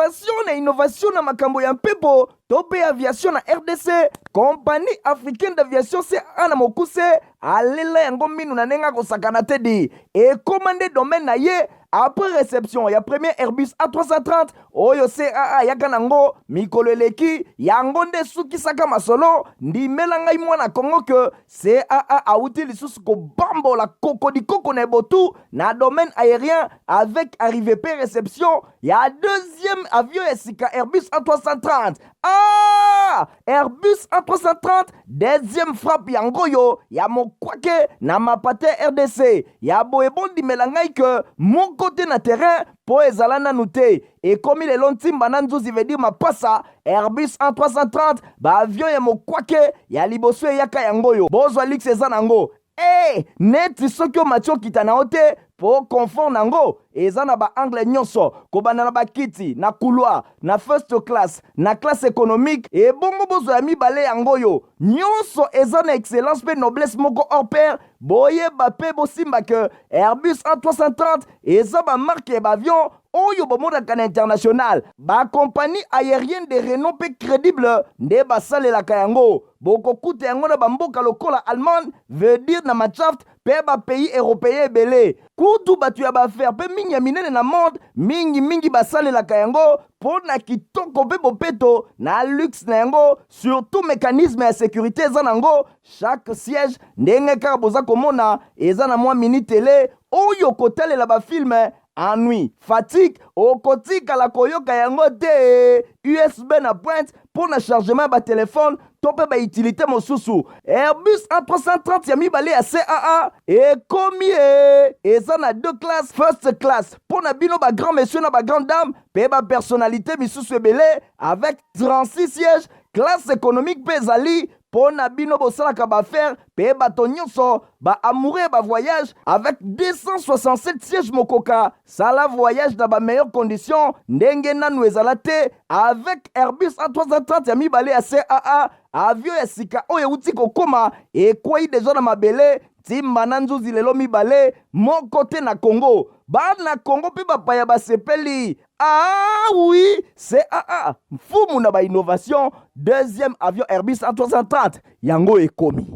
Innovation na innovation na makambo ya mpepo to mpe aviation na RDC, Compagnie africaine d'aviation CAA na mokuse alela yango minu na ndenge akosakana te di ekoma nde domaine na ye après réception ya premier Airbus A330 oyo CAA ayaka nango mikolo eleki. Yango nde esukisaka masolo. Ndimela ngai mwana Kongo ke CAA awuti lisusu kobambola kokodikoko na ebotu na domaine aérien avec arrivée pe réception ya deuxième avion ya sika Airbus A330. Ah! Airbus A330 deuxième frappe yango oyo ya mokwake na mapate RDC ya boye. Bondimela ngai ke moko te na terrain mpo ezala nanu te. Ekomi lelo ntimba na nzuzi, veut dire mapasa. Airbus A330, baavion ya mokwake ya liboso eyaka yango oyo. Bozwa luxe eza nango e neti soki omati okita na yo te, mpo confort nango eza na baangle nyonso, kobanda na bakiti na couloir, na first class, na classe économique. Ebongo bozwa ya mibale yango oyo, nyonso eza na excellence mpe noblesse moko hors pair. Boyeba mpe bosimba ke Airbus A330 eza bamarque ya baavion oyo bomonaka na international. Bacompagnie aérienne de renom mpe crédible nde basalelaka yango. Bokokuta yango na bamboka lokola Allemagne, veut dire na Mannschaft, mpe bapays européen ebele. Kutu bato ya baaffaire mpe mingi ya minene na monde mingimingi basalelaka yango mpo na kitoko mpe bopeto na luxe na yango. Surtout mécanisme ya sécurité eza nango. Chaque siège, ndenge kaka boza komona, eza na mwa mini télé oyo kotalela bafilm. Ennui, fatigue okotikala koyoka yango te. USB na pointe mpo na chargement ya batelefone to mpe bautilité mosusu. Airbus A330 ya mibale ya CAA ekomi e eza na deux classes: first class mpo na bino bagrand monsieur na bagrand dame mpe bapersonnalité misusu ebele avec 36 sièges. Classe économique mpe ezali mpo na bino bosalaka baaffaire mpe bato nyonso baamoureux ya bavoyage avec 267 sièges. Mokoka sala voyage na bameilleure condition ndenge nanu ezala te avec Airbus A330 ya mibale ya CAA. Avion ya sika oyo euti kokóma, ekwei deja na mabele ntimba na nzuzi lelo mibale moko te na Congo. Bana Congo mpe bapaya basepeli. Ah oui, CAA mfumu na bainnovation. Deuxième avion Airbus A330 yango ekomi.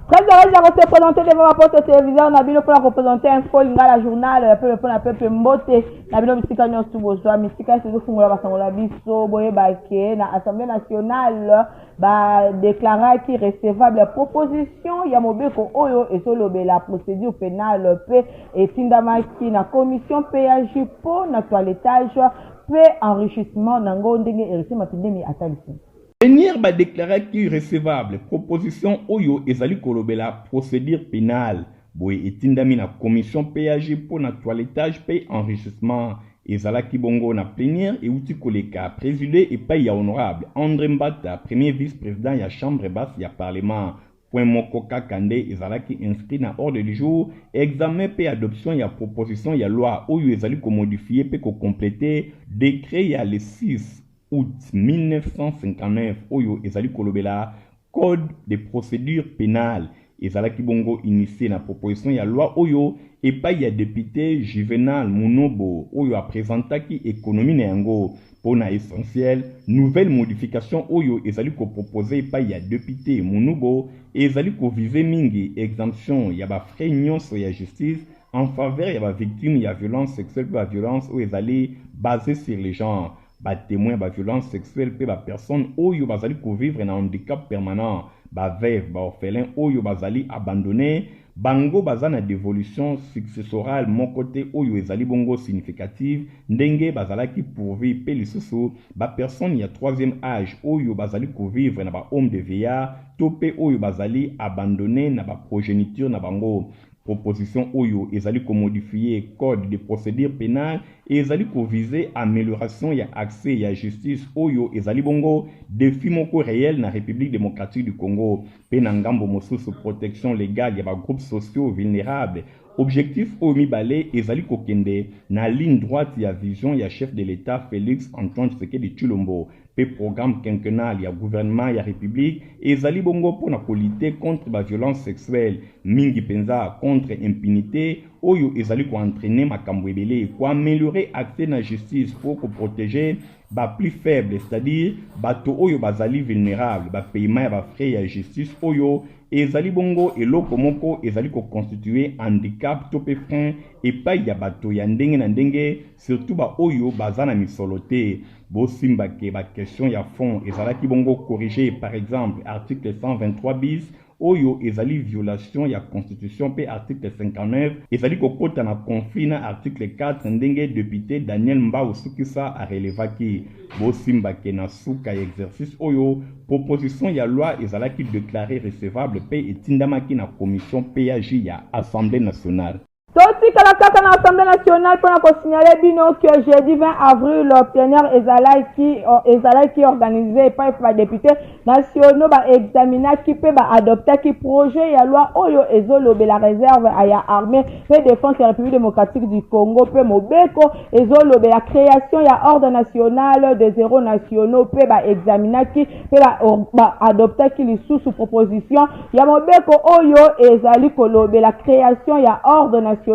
Très heureuse de se présenter devant ma poste téléviseur na bino mpona koprésenter Info Lingala, journal ya pepe mpona pepe. Mbote na bino bisika nyonso bozwa misika esi ezofungola basango na biso. Boyeba ke na Assemblée nationale badéclaraki recevable proposition ya mobeko oyo ezolobela procédure pénale mpe etindamaki na commission PAJ mpo na toilettage mpe enrichissement nango, ndenge Héritier Matindemi atalisi. Plénière badéclaraki recevable proposition oyo ezali kolobela procédure pénale. Boye etindami na commission PAG mpo na toilettage mpe enrichissement. Ezalaki bongo na plénière euti koleka, présidé epai ya honorable André Mbata, premier vice-président ya chambre basse ya parlement. Point moko kaka nde ezalaki inscrit na ordre du jour: examen mpe adoption ya proposition ya loi oyo ezali komodifier mpe kocompléter décret ya le 6 août 1959 oyo ezali kolobela code de procédure pénale. Ezalaki bongo initié na proposition ya loi oyo epai ya député Juvenal Munobo oyo apresentaki économie na yango. Mpo na essentiel, nouvelle modification oyo ezali kopropose epai ya député Munubo ezali koviser mingi exemption ya bafrais nyonso ya justice en faveur ya bavictime ya violence sexuelle mpe baviolence oyo ezali basé sur le genre, batémoin ya baviolence sexuelle mpe bapersone oyo bazali kovivre na handicap permanent, baveuve, baorphelin oyo bazali abandonné. Bango baza na dévolution successorale moko te oyo ezali bongo significative ndenge bazalaki pourvu, mpe lisusu bapersone ya troisième âge oyo bazali kovivre na bahome de vieillard to mpe oyo bazali abandonné na baprogéniture na bango. Proposition oyo ezali komodifier code de procédure pénale ezali koviser amélioration ya accès ya justice oyo ezali bongo défi moko réel na République démocratique du Congo, mpe na ngambo mosusu protection légale ya bagroupes sociaux vulnérables. Objectif oyo mibale ezali kokende na ligne droite ya vision ya chef de l'État Félix Antoine Tshisekedi Tshilombo. Mpe programme quinquennal ya gouvernement ya Republique ezali bongo mpo na ko lutter contre ba violences sexuelles, mingi mpenza contre impunite oyo ezali ko entrainer makambo ebele, ko ameliorer accès na justice mpo ko proteger ba plus faibles, c'est-à-dire bato oyo bazali vulnerables, ba paiements ya ba frais ya justice oyo ezali bongo eloko moko ezali ko constituer handicap to mpe frein epayi ya bato ya ndenge na ndenge, surtout ba oyo baza na misolo te. Bosimba ke ba questions ya fond ezalaki bongo corriger, par exemple article 123 bis oyo ezali violation ya constitution mpe article 59 ezali kokota na conflit na article 4 ndenge depute Daniel Mbau Sukisa a relevaki. Bosimba ke na suka ya exercice oyo, proposition ya loi ezalaki declarer recevable mpe etindamaki na commission PAJ ya Assemblee nationale. Totikala kaka na Assemblée nationale mpo na kosignaler bino que jeudi 20 avril plénière ezalaki ezalaki organise epai ba députés nationaux ba examinaki mpe ba adoptaki projet ya loi oyo ezolobela réserve ya armée mpe défense ya République démocratique du Congo mpe mobeko ezolobela création ya ordre national des héros nationaux mpe ba examinaki mpe ba adoptaki lisusu proposition ya mobeko oyo ezali kolobela création ya ordre national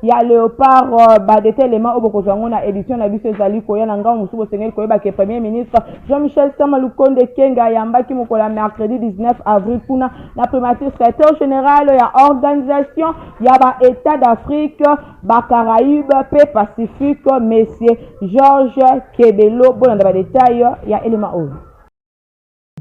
ya léopard. Badetelema oyo bokozwa yango na édition na biso ezali koya. Na ngambo mosusu, bosengeli koyeba ke premier ministre Jean-Michel Sama Lukonde Kenga ayambaki mokolo ya mercredi 19 avril kuna na primature secrétaire général ya Organisation ya baétat d'Afrique, bacaraïbe mpe Pacifique, monsieur Georges Kebelo. Bolanda badétail ya elema oyo.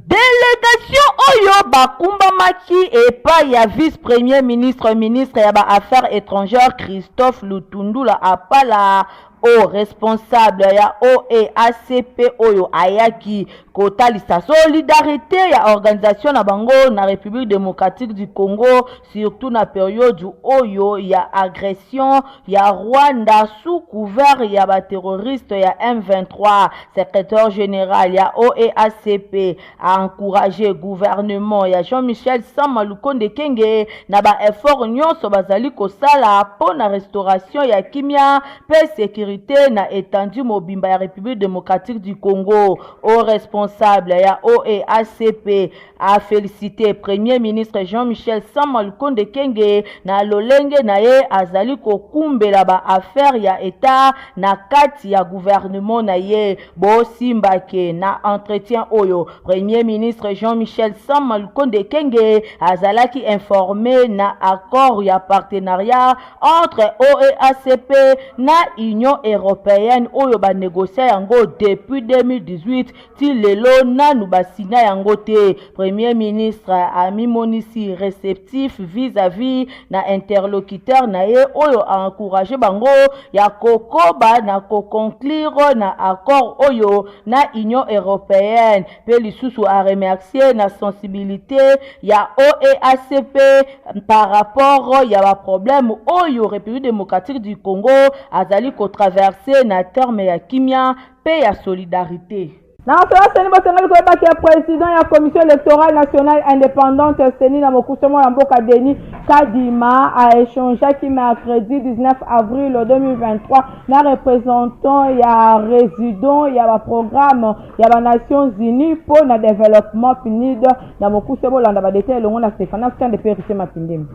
Délégation oyo bakumbamaki epai ya vice premier ministre, ministre ya baaffaires étrangères, Christophe Lutundula Apala, o responsable ya OEACP oyo ayaki kotalisa solidarité ya organisation na bango na République démocratique du Congo, surtout na période oyo ya agression ya Rwanda sous couvert ya baterroriste ya M23. Secrétaire général ya OEACP a encouragé gouvernement ya Jean-Michel Sama Lukonde Kenge na baeffort nyonso bazali kosala mpo na restauration ya kimia mpe sécurité na étendue mobimba ya République démocratique du Congo. Au responsable ya OEACP a félicité premier ministre Jean-Michel Sama Lukonde Kenge na lolenge na ye azali kokumbela baaffaire ya État na kati ya gouvernement na ye. Bosimbake na entretien oyo, premier ministre Jean-Michel Sama Lukonde Kenge azalaki informé na accord ya partenariat entre OEACP na Union européenne oyo banégocia yango depuis 2018 ti lelo nanu basinya yango te. Premier ministre amimonisi réceptif vis-à-vis na interlocuteur na ye oyo aencourage bango ya kokoba na koconclure na accord oyo na Union européenne, mpe lisusu aremercier na sensibilité ya OEACP par rapport ya baproblème oyo République démocratique du Congo azali kotraverse na terme ya kimia mpe ya solidarité. Na masolo CENI, bosengeli koyebaki ya président ya Commission électorale nationale indépendante, CENI na mokuse, mwana mboka Denis Kadima, aéchangeaki mercredi 19 avril 2023 na représentant ya résident ya baprogramme ya banations unies mpo na développement, PNUD na mokuse. Bolanda badétail elongo na Stéphane Skande mpe Héritier Mapindemi.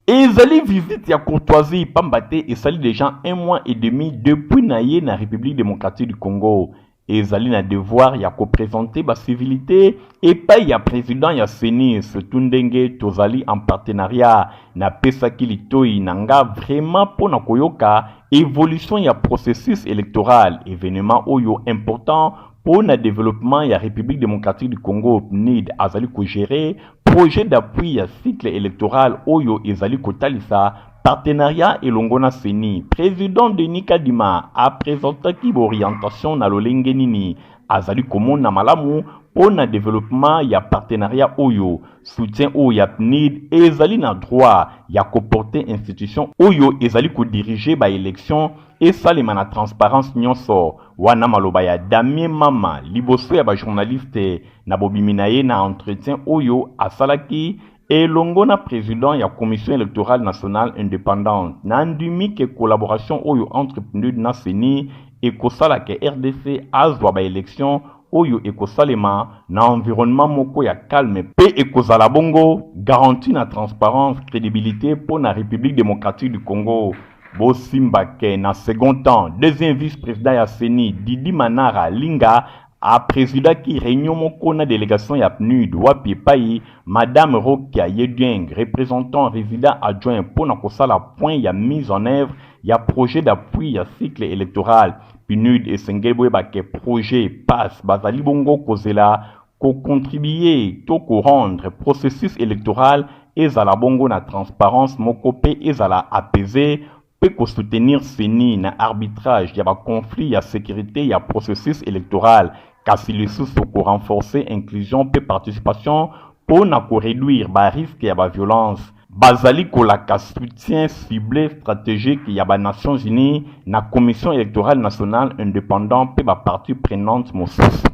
Ezali visite ya courtoisie pamba te esali déjà un mois et demi depuis na ye na République démocratique du Congo. Ezali na devoir ya koprésenter bacivilité epai ya président ya CENI, surtout ndenge tozali en partenariat. Napesaki litoi na nga vraiment mpo na koyoka évolution ya processus électoral, événement oyo important mpo na développement ya République démocratique du Congo. PNUD azali kogérer projet d'appui ya cycle électoral oyo ezali kotalisa partenariat elongo na CENI. Président Denis Kadima apresentaki baorientation na lolenge nini azali komona malamu mpo na développement ya partenariat oyo. Soutien oyo ya PNUD ezali na droit ya koporter institution oyo ezali kodiriger baélection esalema na transparence nyonso. Wana maloba ya Damien Mama liboso ya bajournaliste na bobimi na ye na entretien oyo asalaki elongo na président ya Commission électorale nationale indépendante. Nandimi ke collaboration oyo entre PNUD na CENI ekosalaka RDC azwa baélection. oyo ekosalema na environnement moko ya calme mpe ekozala bongo garantie na transparence, credibilite mpo na Republique democratique du Congo. Bosimba ke na second temps, deuxième vice-president ya CENI, Didi Manara Linga, a presidaki reunion moko na delegation ya PNUD wapi epayi Madame Rokia Yedieng, representant resident adjoint mpo na kosala point ya mise en œuvre ya projet d'appui ya cycle electoral. PNUD esengeli boyeba ke projet pass bazali bongo kozela ko contribuer to ko rendre processus electoral ezala bongo na transparence moko mpe ezala apaise mpe ko soutenir ceni na arbitrage ya ba conflits ya securite ya processus electoral kasi lisusu ko renforcer inclusion mpe participation mpo na ko reduire ba risques ya ba violences. Bazali kolaka soutien cible strategique ya ba Nations Unies na Commission electorale nationale independant mpe ba parties prenantes mosusu.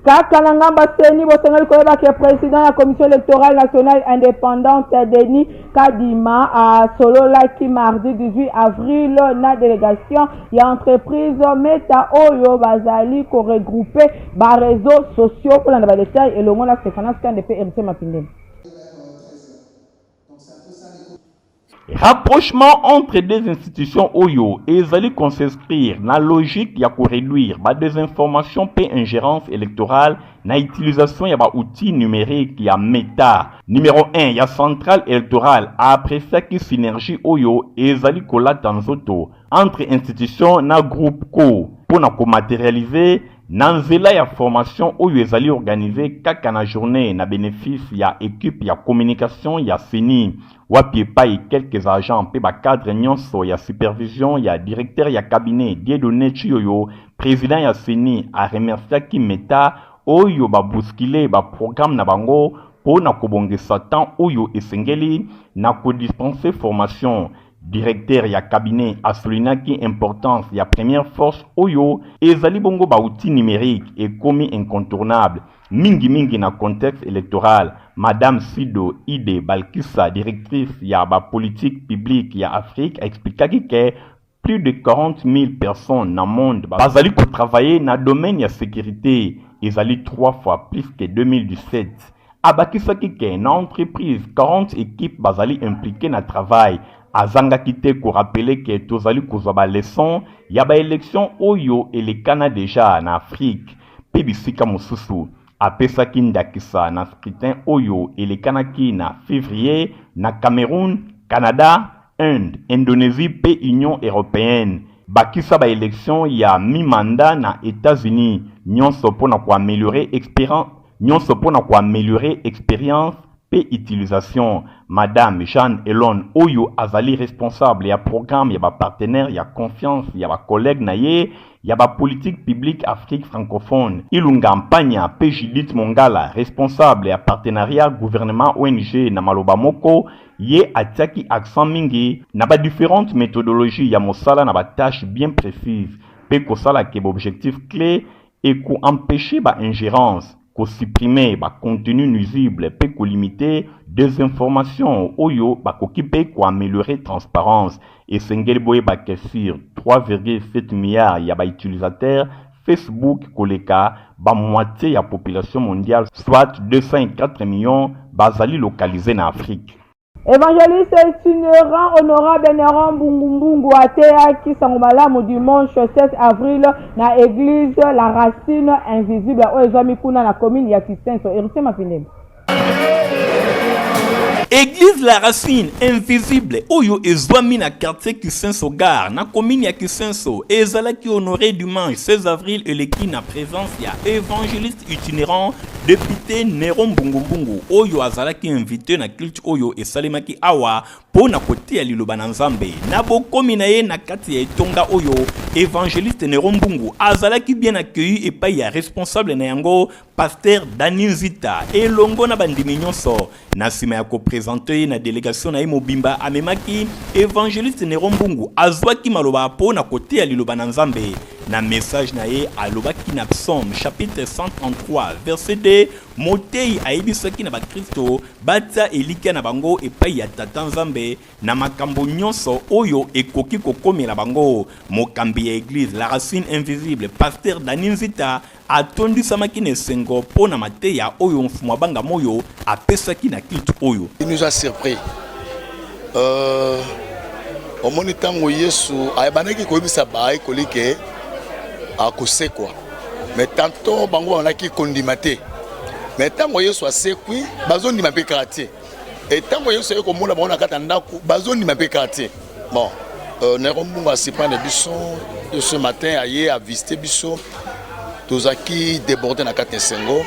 Kaka na ngambo ya CENI, bosengeli koyeba ke president ya Commission electorale nationale independante Denis Kadima asololaki mardi 18 avril na delegation ya entreprise Meta oyo bazali ko regrouper ba reseaux sociaux. Kolanda ba details elongo na Stephanas Kande mpe Heritier Mapindele. Rapprochement entre deux institutions oyo ezali ko s'inscrire na logique ya ko reduire ba desinformations mpe ingerence electorale na utilisation ya ba outils numeriques ya Meta. Numero un ya centrale electorale a appreciaki synergie oyo ezali kolata nzoto entre institutions na groupe co mpo na ko materialiser Na nzela ya formation oyo ezali organiser kaka na journee na benefice ya equipe ya communication ya ceni, wapi epayi quelques agents mpe ba cadres nionso ya supervision ya directeur ya cabinet Dieudonne Tshiyoyo, president ya ceni a remerciaki Meta oyo ba bousculer ba programmes na bango mpo na kobongisa temps oyo esengeli na ko dispenser formation. Directeur ya cabinet a soulignaki importance ya première force oyo ezali bongo ba outils numeriques ekomi incontournable, mingi mingi na contexte electoral. Madame Sido Ide Balkissa, directrice ya ba politiques publiques ya Afrique, a explikaki que plus de 40.000 personnes na monde bazali ko travailler na domaine ya securite, ezali trois fois plus que 2017. Abakisaki ke na entreprise 40 equipes bazali impliquer na travail. Azangaki te ko rappeler ke tozali kozwa ba leçons ya ba elections oyo elekana dejà na Afrique mpe bisika mosusu. Apesaki ndakisa na scrutin oyo elekanaki na fevrier na Cameroun, Canada, Inde, Indonesie mpe Union europeenne, bakisa ba elections ya mi-mandat na Etats-Unis, nyonso mpo na ko ameliorer nyonso mpo na ko ameliorer experience mpe utilisation. Madame Jeanne Elon, oyo azali responsable ya programme ya ba partenaires ya confiance ya ba collègues na ye ya ba politiques publiques Afrique francophone, Ilunga Mpanya mpe Judith Mongala, responsable ya partenariat gouvernement-ONG na maloba moko, Ye atiaki accent mingi na ba differentes methodologies ya mosala na ba taches bien precises mpe kosala que ba objectifs cles et ko empecher ba ingerences, ko supprimer ba contenus nuisibles mpe ko limiter desinformation oyo bakoki mpe ko ameliorer transparence. Esengeli boyeba que sur 3,7 milliards ya ba utilisateurs Facebook koleka ba moitie ya population mondiale soit 204 millions bazali localiser na Afrique. Evangeliste itinerant honorable Neron Mbungumbungu ateyaki sango malamu dimanche 7 avril na eglise La Racine Invisible oyo ezwami kuna na commune ya Kisenso. Héritier Mapindembe. Eglise La Racine Invisible oyo ezwami na quartier Kisenso Gare na commune ya Kisenso ezalaki honore dimanche 16 avril eleki na presence ya evangeliste itinerant depute Nero Mbungumbungu oyo azalaki invite na culte oyo esalemaki awa mpo na koteya liloba na Nzambe. Na bokomi na ye na kati ya etonga oyo, evangeliste Nero Mbungu azalaki bien accueilli epai ya responsable na yango Pasteur Dany Nzita elongo na bandimi nyonso. Na sima ya ko presenter ye na delegation na ye mobimba amemaki, Evangeliste Nero Mbungu azwaki maloba po na koteya liloba na Nzambe. Na message na ye, alobaki na Psaume chapitre 133 verset 2, moteyi ayebisaki na bakristo batia elikya na bango epai ya Tata Nzambe na makambo nyonso oyo ekoki kokomela bango. Mokambi ya Eglise La Racine Invisible, Pasteur Danny Nzita, atondisamaki na esengo mpo na mateya oyo Mfumu Abanga Moyo apesaki na culte oyo. Il nous a surpris. Euh, omoni ntango Yesu ayebandaki koyebisa bayekoli ke akosekwa, mais tantôt bango babandaki kondima te, mais ntango Yesu asekwi bazondima mpe kaka te. E ntango Yesu aye komona bango na kati ya ndako bazondima mpe kaka te. Bon, euh, Nero Mbungu asipane biso ce matin aye avisite biso, tozalaki débordé na kati ya esengo.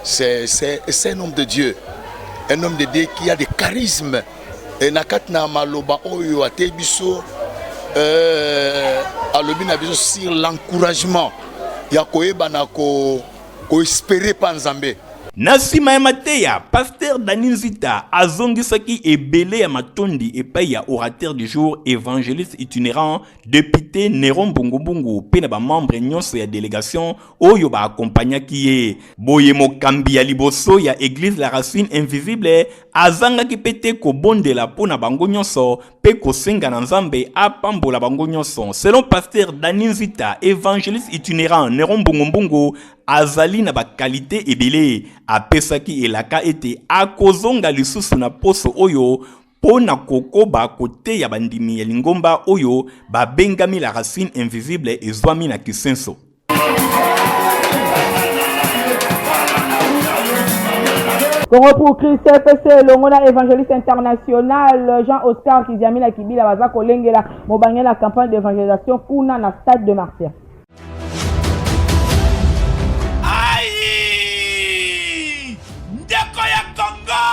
C'est un homme de Dieu, un homme de Dieu qui a des charismes. Et na kati na maloba oyo ateyi biso, euh, alobi na biso sur l'encouragement ya koyeba na ko koespere pa Nzambe. Na nsima ya mateya, Pasteur Danny Nzita azongisaki ebele ya matondi epai ya orateur du jour, evangeliste itinerant, depute Neron Mbungumbungu mpe na ba membres nyonso ya delegation oyo ba accompagnaki ye. Boye mokambi ya liboso ya Eglise La Racine Invisible azangaki mpe te kobondela mpo na bango nyonso mpe kosenga na Nzambe apambola bango nyonso. Selon Pasteur Danny Nzita, evangeliste itinerant Neron Mbungumbungu azali na ba qualites ebele. Apesaki elaka ete akozonga lisusu na poso oyo mpo na kokoba koteya bandimi ya lingomba oyo babengami La Racine Invisible ezwami na Kisenso. Congo pour Christ CPC elongo na évangéliste international Jean-Oscar Kiziamina Kibila baza kolengela mobange na campagne d'évangélisation kuna na stade de Martyrs. Aïe! Ndeko ya Congo!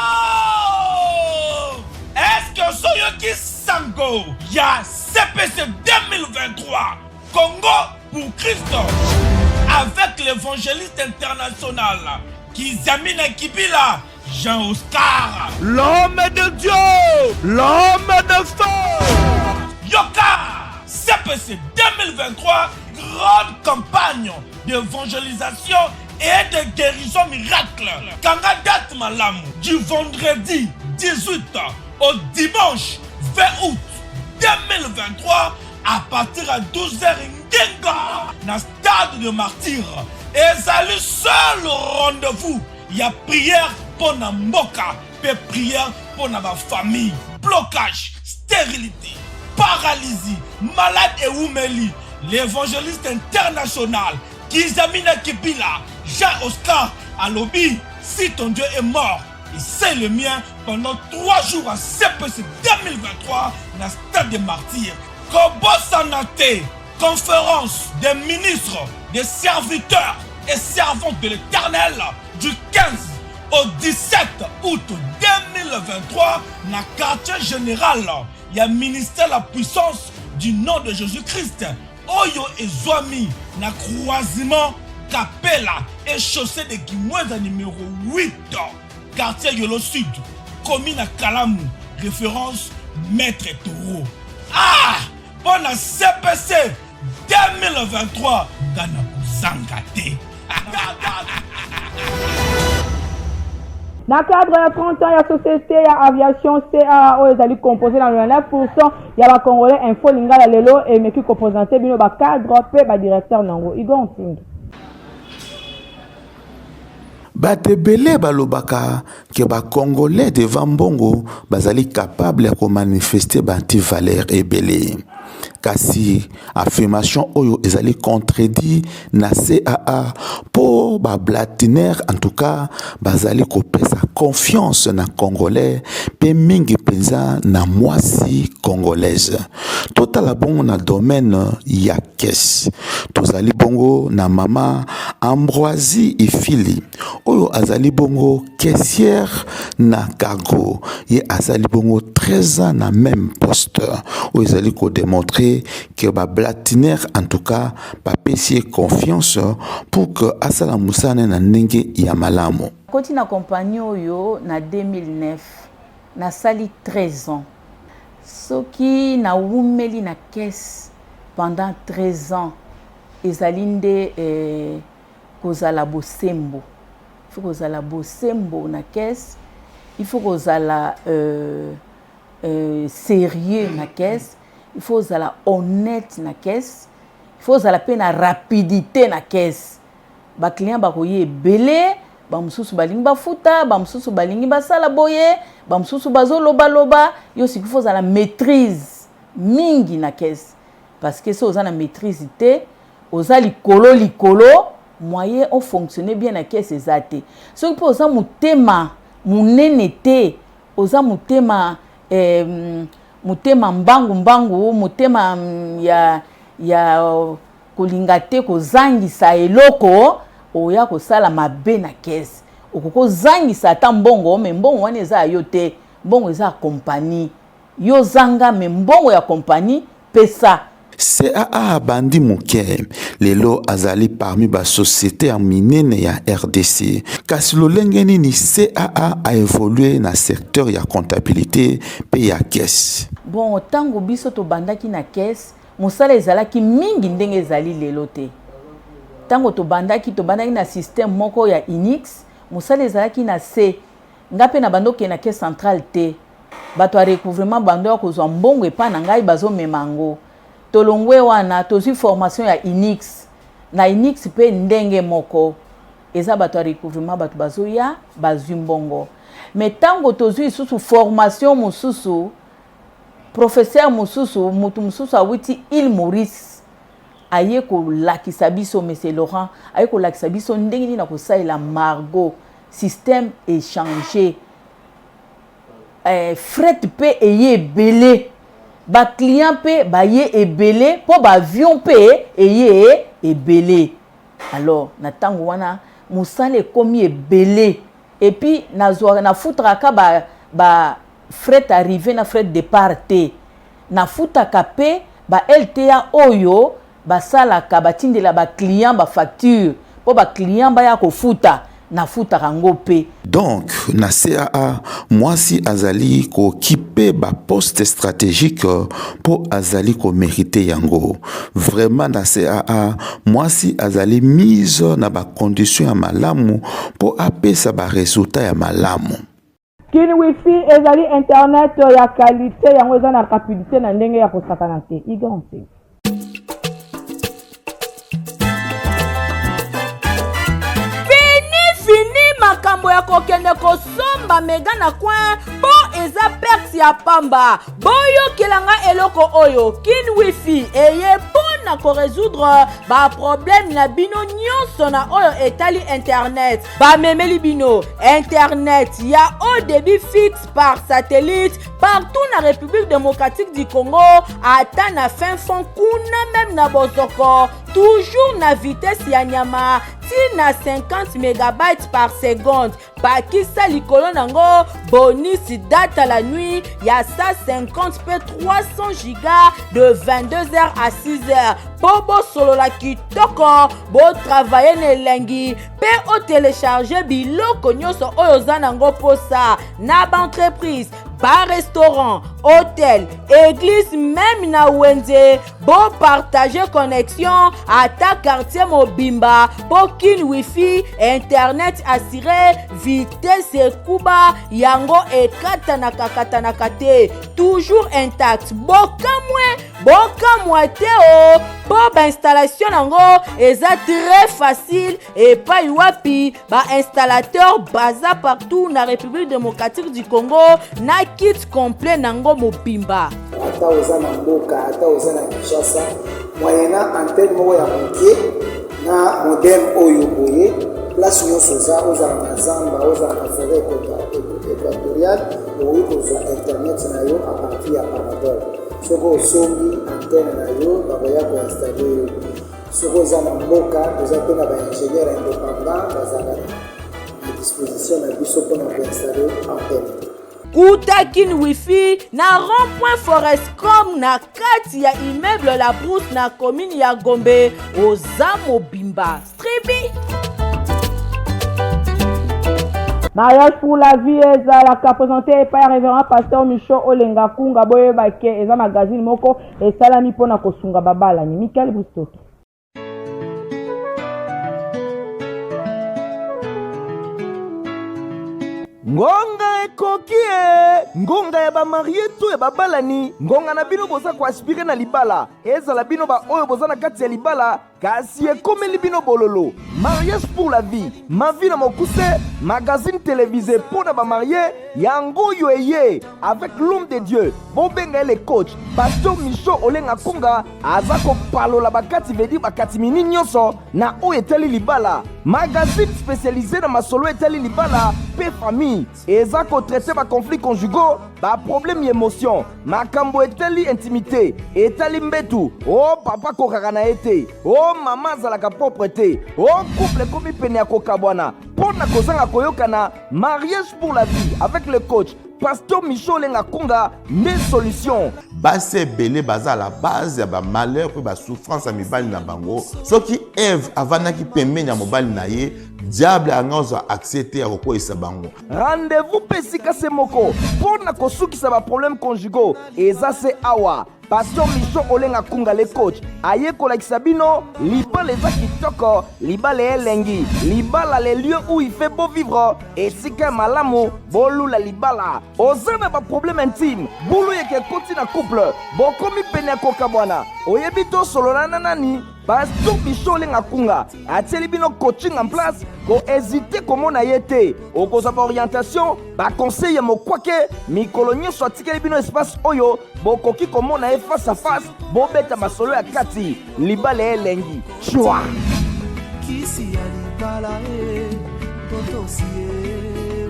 Est-ce que ozoyoki sango ya CPC 2023 Congo pour Christ avec l'évangéliste international Kizamina Kibila Jean-Oscar. L'homme de Dieu, l'homme de feu. Yoka CPC 2023, grande campagne d'évangélisation et de guérison miracle. Kanga date malamu du vendredi 18 au dimanche 20 août 2023 à partir à 12h ngenga na stade de martyr. Ezali seul rendez-vous ya prière mpo na mboka mpe prière mpo na bafamille. Blocage, stérilité, paralysie, malade ewumeli. L'évangéliste international Kizamina Kibila Jean-Oscar alobi si ton Dieu est mort et c'est le mien pendant 3 jours à CPC 2023 na stade des martyrs. Kobosana te, conférence des ministres, des serviteurs et servantes de l'Éternel du 15 au 17 août 2023 na quartier général ya ministère la puissance du nom de Jésus-Christ oyo ezwami na croisement Kapela et chaussée de Kimwenza numéro 8 quartier Yolo Sud commune à Kalamu référence Maître Taureau. Ah, mpo na CPC 2023 nga na kozanga te. Na cadre ya 30 ans ya société ya aviation CAA oyo ezali composé na 99% ya ba congolais, Info Lingala lelo emeki kopresente bino ba cadre mpe ba directeur nango. Igor Nsingi. Bato ebele balobaka que ba congolais devant mbongo bazali capable ya ko manifester ba anti valeurs ebele. Kasi affirmation oyo ezali contredit na CAA po ba blatinaires en tout cas bazali kopesa confiance na congolais pe mingi penza na mwasi congolaise. Totala bongo na domaine ya caisse. Tozali bongo na mama Ambroisie Ifili oyo azali bongo caissière na cargo. Ye azali bongo 13 ans na même poste oyo ezali ko démontrer que ba blatinaires en tout cas bapesi ye confiance pour que asala mosala na ndenge ya malamu. Nakoti na compagnie oyo na 2009, nasali 13 ans. Soki nawumeli na caisse pendant 13 ans. Ezali nde eh, kozala bosembo. Il faut kozala bosembo na caisse, il faut kozala euh, euh, sérieux na caisse, il faut ozala honnête na caisse, il faut ozala mpe na rapidité na caisse. Ba clients bakoya ebele, ba mosusu balingi bafuta, ba mosusu balingi basala boye, ba mosusu bazolobaloba. Yo sikoyo faut ozala maîtrise mingi na caisse, parce que soki oza na maîtrise te, oza likolo likolo, moyen o fonctionner bien na caisse eza te. Soki mpe oza motema monene te, oza motema eh, motema mbangu mbangu, motema ya, ya kolinga te kozangisa eloko, oya kosala mabe na caisse. Okoki kozangisa ata mbongo, me mbongo wana eza ya yo te, mbongo eza ya compagnie. Yo zanga me mbongo ya compagnie pesa. CAA abandi moke, lelo azali parmi ba societes ya minene ya rdc. Kasi lolenge nini CAA a evoluer na secteur ya comptabilite mpe ya caisse? Bon, tango biso tobandaki na caisse, mosala ezalaki mingi ndenge ezali lelo te. Tango tobandaki, tobandaki na système moko ya Unix, mosala ezalaki na se. Nga pe na bando okende na caisse centrale te. Bato ya recouvrement bando ya kozwa mbongo epa na ngai bazomema yango. Tolongwe wana tozwi formation ya Unix. Na Unix pe ndenge moko. Eza bato ya recouvrement bato bazoya bazwi mbongo. Mais tango tozwi lisusu formation mosusu, professeur mosusu, mutu mosusu awuti Ile Maurice aye kolakisa biso, Monsieur Laurent aye kolakisa biso ndenge nini na kosalela Margot, système echanger. Eh, fret pe eye ebele, ba clients pe baye ebele po ba avion pe eye ebele. Alors na tango wana mosala ekomi ebele et puis nazwaka nafutaka ka ba, ba fret arrivée na fret départ te, nafutaka pe ba LTA oyo basalaka batindela ba clients ba facture po ba clients baya kofuta, nafutaka ngo pe. Donc na CAA mwasi azali ko occuper ba postes strategiques po azali ko meriter yango. Vraiment na CAA mwasi azali mise na ba conditions ya malamu po apesa ba resultats ya malamu. Kin wifi ezali internet ya qualite, yango eza na rapidite na ndenge ya kosakana te. Igor Nsengi. Fini fini makambo ya kokende kosomba mega na coin mpo eza perte ya pamba. Boyokela nga eloko oyo, Kin wifi eye mpo na koresoudre ba problème na bino nyonso na oyo etali internet. Bamemeli bino internet ya haut débit fixe par satellite partout na République démocratique du Congo, ata na fin fond kuna meme na bozoko, toujours na vitesse ya nyama ti na 50 megabytes par seconde. Bakisa likolo nango bonus data la nuit ya 150 pe 300 giga de 22h à 6h po bosolola kitoko, botravaille na elengi pe otelecharge biloko nyonso oyo oza nango posa na baentreprise, barestaurant, hotel, église, meme na wenze. Bopartage connexion ata quartier mobimba po Kin wifi internet assuré, vitesse ekuba yango ekatanaka katanaka te, toujours intact. Bokamwe bokamwa te o po bainstallation nango eza très facile epai wapi ba installateur baza partout na République démocratique du Congo na kit complet nango mobimba. Ata oza na mboka, ata oza na Kinshasa, moyennant antenne moko ya moke na modem oyo boye, place nyonso oza, ozala na zamba, ozala na foret équatoriale, okoki kozwa internet na yo à partir ya parabole. Soki osombi antenne na yo, bakoya koinstalle yo. Soki oza na mboka, toza mpe na ba ingénieurs indépendants bazalaka na disposition na biso mpona koinstalle antenne. Kuta Kin Wifi na rond-point Forescom na kati ya immeuble La Brousse na commune ya Gombe, oza mobimba. Stribi. Mariage pour la vie ezalaka présente epai ya révérend pasteur Michaud Olenga Kunga. Boyeba ke eza magazine moko esalami mpona kosunga babalani. Michael Bristoto. Ngonga ekoki e! Ngonga ya ba marie to ya babalani, ngonga na bino boza ko aspirer na libala, ezala bino ba oyo boza na kati ya libala kasi ekomeli bino bololo. Mariage pour la vie, ma vie na mokuse, magazine télévisé mpo na ba marie, yango oyo eye avec l'homme de Dieu, bobenga ye le coach, Pasteur Michaud Olenga Konga aza kopalola bakati vedi bakati mini nyonso na oyo etali libala. Magazine spécialisé na masolo etali libala mpe famille, eza kotraite baconflit conjugaux, baproblème ya émotion, makambo etali intimité, etali mbetu, o oh, papa kokaka na ye te, o oh, mama azalaka propre te, o oh, couple ekomi pene ya kokabwana mpo na kozanga koyokana. Mariage pour la vie avec le coach Pasteur Michel Olenga Konga nde solution. Basi ebele baza à la base ya ba malheur mpe ba souffrance ya mibali na bango. Soki Eve avandaki pembeni ya mobali na ye, diable anga ozwa accès te ya kokweyisa bango. Rendez-vous mpe esika se moko mpo na kosukisa ba problèmes conjugaux eza se awa. Pasteur Micho Olenga Kunga le coach aye kolakisa bino libala eza kitoko, libala elengi, libala le lieu où il fait beau vivre, esika ya malamu bolula libala. Oza na ba problème intime, bulu yeke ekoti na couple, bokomi pene ya kokabwana, oyebi to solola na nani? Pasteur Micho Olenga Kunga atieli bino coaching en place, ko hésiter komona ye te, okozwa ba orientation, ba conseil ya mokwake mikolo nyonso. Atikeli bino espace oyo bokoki komona ye face à face, bobeta masolo ya kati, libala ya elengi chwa. Kisi ya libala e totosi ye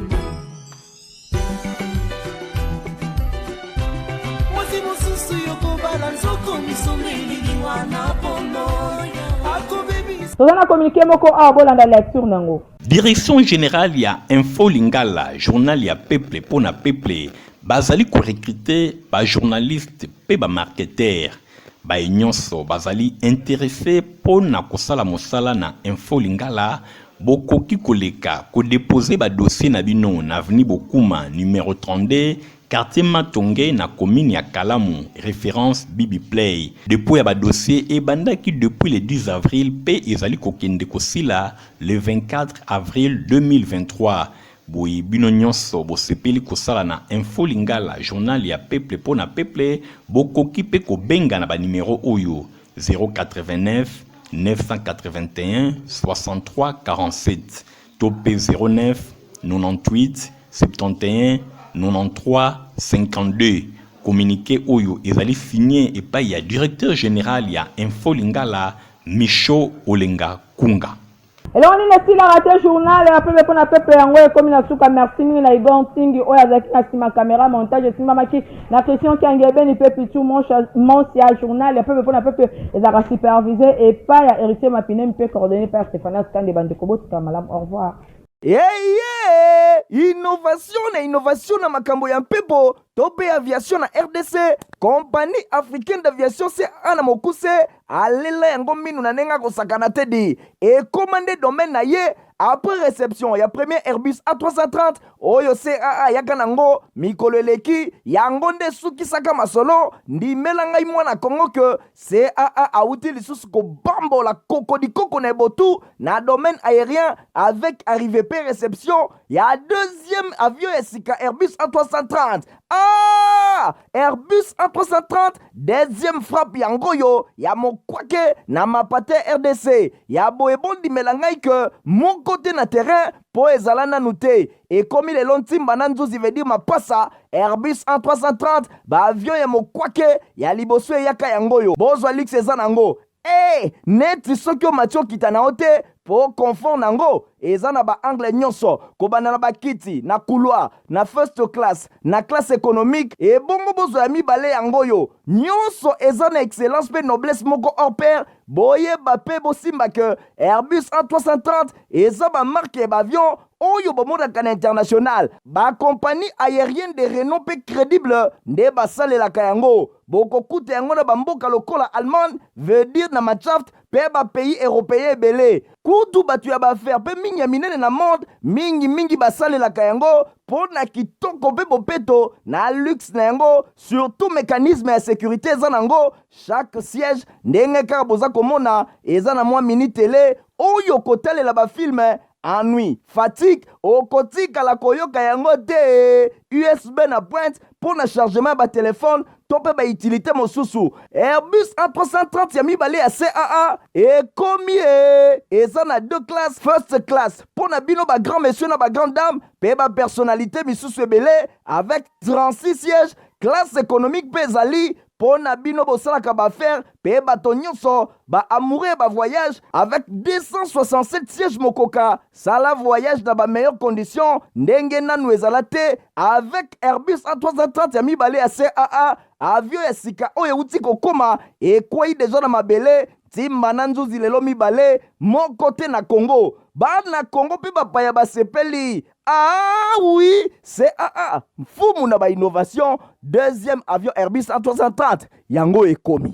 mwasi mosusu yokobala nzoko misombeli liwa na bomoi akobebisa. Toza na communiqué moko awa, bolanda lecture nango. Direction generale ya Info Lingala, journal ya peuple mpo na peuple, bazali ko recruter ba journalistes mpe ba marketeurs. Baye nyonso bazali interesses mpo na kosala mosala na Info Lingala, bokoki koleka ko deposer ba dossiers na bino na avenue Bokuma, numero 32, Quartier Matonge na commune ya Kalamu, reference Bibi Play. Depot ya ba dossiers ebandaki depuis le 10 avril mpe ezali kokende kosila le 24 avril 2023. Boye bino nyonso bosepeli kosala na Info Lingala, journal ya peuple mpo na peuple, bokoki mpe kobenga na ba numero oyo, 089 981 63 47 to mpe 09 98 71 93 52. Communique oyo ezali signe epai ya directeur general ya Info Lingala, Michaud Olenga Kunga. Eloko nini esilaka te, journal ya pepe mpo na pepe yango ekomi na suka. Merci mingi na Igor Nsingi oyo azalaki na nsima kamera. Montage esimbamaki na Christian Kiangebeni mpe Pichu Monsia. Journal ya pepe mpo na pepe ezalaka supervise epai ya Héritier Mapine mpe coordonné par Stéphanas Kande. Bandeko, botikala malamu, au revoir. Eye innovation na innovation na makambo ya mpepo to mpe aviation na RDC, Compagnie africaine d'aviation CAA na mokuse alela yango minu na ndenge akosakana te di ekoma nde domaine na ye. Après réception ya premier Airbus A330 oyo CAA ayaka nango mikolo eleki, yango nde esukisaka masolo. Ndimela ngai mwana Congo ke CAA awuti lisusu kobambola kokodikoko na ebotu na domaine aérien avec arrivée pe réception ya deuxième avion ya sika Airbus A330. Ah! Airbus A330 deuxième frappe yango oyo ya mokwake na mapate RDC ya boye. Bondimela ngai ke moko te na terrain mpo ezala nanu te, ekomi lelo ntimba na nzuzi veut dire mapasa. Airbus A330, baavion ya mokwake ya liboso eyaka yango oyo, bozwa luxe eza nango e neti soki omati okita na yo te mpo confort nango eza na baangle nyonso, kobanda na bakiti na couloir, na first class, na classe économique. Ebongo bozwa ya mibale yango oyo, nyonso eza na excellence mpe noblesse moko hors pair. Boyeba mpe bosimba ke Airbus A330 eza bamarke ya baavion oyo bomonaka na international. Bakompagnie aérienne de renom mpe crédible nde basalelaka yango. Bokokuta yango na bamboka lokola Allemagne, veut dire na Mannschaft, mpe bapays européen ebele. Kutu bato ya baaffaire mpe mingi ya minene na monde mingimingi basalelaka yango mpo na kitoko mpe bopeto na luxe na yango, surtout mécanisme ya sécurité eza nango. Chaque siège, ndenge kaka boza komona, eza na mwa mini tele oyo kotalela bafilme. Ennui, fatigue, okotikala koyoka yango te. USB na pointe mpo na chargement ya batelefone to mpe bautilité mosusu. Airbus A330 ya mibale ya CAA ekomi e eza na deux classes, first class mpo na bino ba grand monsieur na ba grande dame mpe ba personnalité misusu ebele avec 36 sièges. Classe économique mpe ezali mpo na bino bosalaka baaffaire mpe bato nyonso baamoureux ya bavoyage avec 267 sièges. Mokoka sala voyage na bameilleures conditions ndenge nanu ezala te avec Airbus A330 ya mibale ya CAA. Avion ya sika oyo euti kokóma, ekwei deja na mabele, ntimba na nzuzi lelo mibale moko te na Congo. Bana Congo mpe bapaya basepeli. Ah oui, CAA, mfumu na bainnovation. Deuxième avion Airbus A330 yango ekomi.